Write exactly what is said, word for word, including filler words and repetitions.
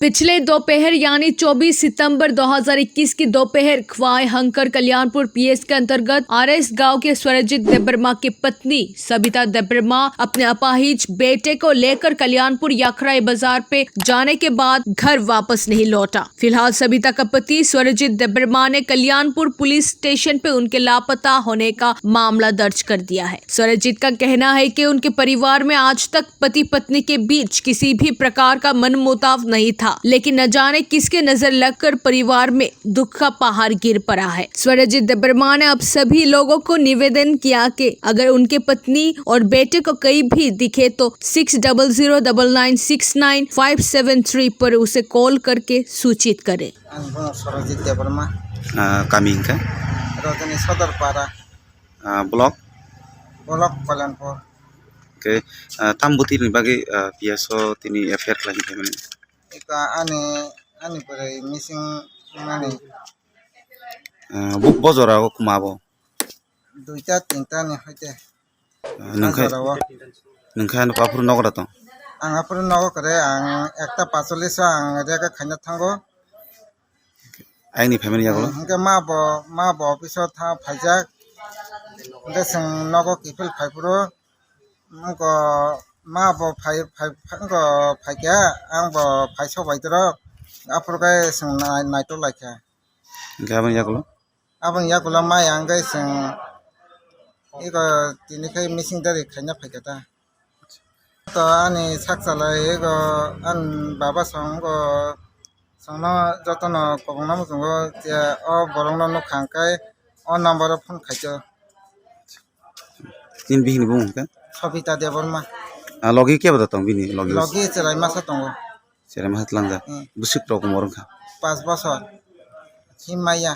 पिछले दोपहर यानी चौबीस सितंबर दो हज़ार इक्कीस की दोपहर खवाई हंकर कल्याणपुर पीएस के अंतर्गत आरएस गांव के स्वरजीत देबबर्मा की पत्नी सबिता देबबर्मा अपने अपाहिज बेटे को लेकर कल्याणपुर याखराई बाजार पे जाने के बाद घर वापस नहीं लौटा। फिलहाल सबिता का पति स्वरजीत देबबर्मा ने कल्याणपुर पुलिस स्टेशन पे उनके लापता होने का मामला दर्ज कर दिया है। स्वरजीत का कहना है कि उनके परिवार में आज तक पति पत्नी के बीच किसी भी प्रकार का मनमुटाव नहीं था, लेकिन न जाने किसके नजर लगकर परिवार में दुख का पहाड़ गिर पड़ा है। स्वरजीत देबबर्मा ने अब सभी लोगों को निवेदन किया कि अगर उनके पत्नी और बेटे को कहीं भी दिखे तो six double zero double nine six nine five seven three पर उसे कॉल करके सूचित करें। Ang bono Sorojit Debbarma. Ah, kami hingkha? Rajani Sodor Para. Ah, block? Block Kalyanpur. Oke, ah, tam bwtwi ni bagwi, ah, P S o tini F I R khlaina phaimani? Ika ani, ani bwrwi missing mani. Ah, bo, bo jora o kuma bo? Duita tinta ni hoite. Ah, nwng khe, jora o. Nwng khe ano aphuru nogo da tong? Ang aphuru nogo kwrwi, ang ekta pacholis o ang rega khaina thango. Aini phaimani yagulo? Hingke ma bo, ma bo office o tha phaijak. Hingke chwng nogo kiphil phaiphuru. Wngko ma bo phai, phai, wngko phaikha, ang bo phaisok bai toro. Aphuru khe chwng nai-, naitok laikha. Hingke aboni yagulo? Aboni yagulo ma yang khe chwng iko tini khe missing dari khaina phaikha ta. To ani sak chalai ego ani baba song go songno jotono kobongno muchungo je o borokno nukha hwnkhe o number o phone khaito. Nini bihini bumung hwnkhe? Sobita Debbarma. Ah, logi kebo da tong bini logi? Logi chwrai masa tongo. Chwrai masa tlangjak. Hmm. Bwswk rok umor wngkha? Pas bosor. Himmaya.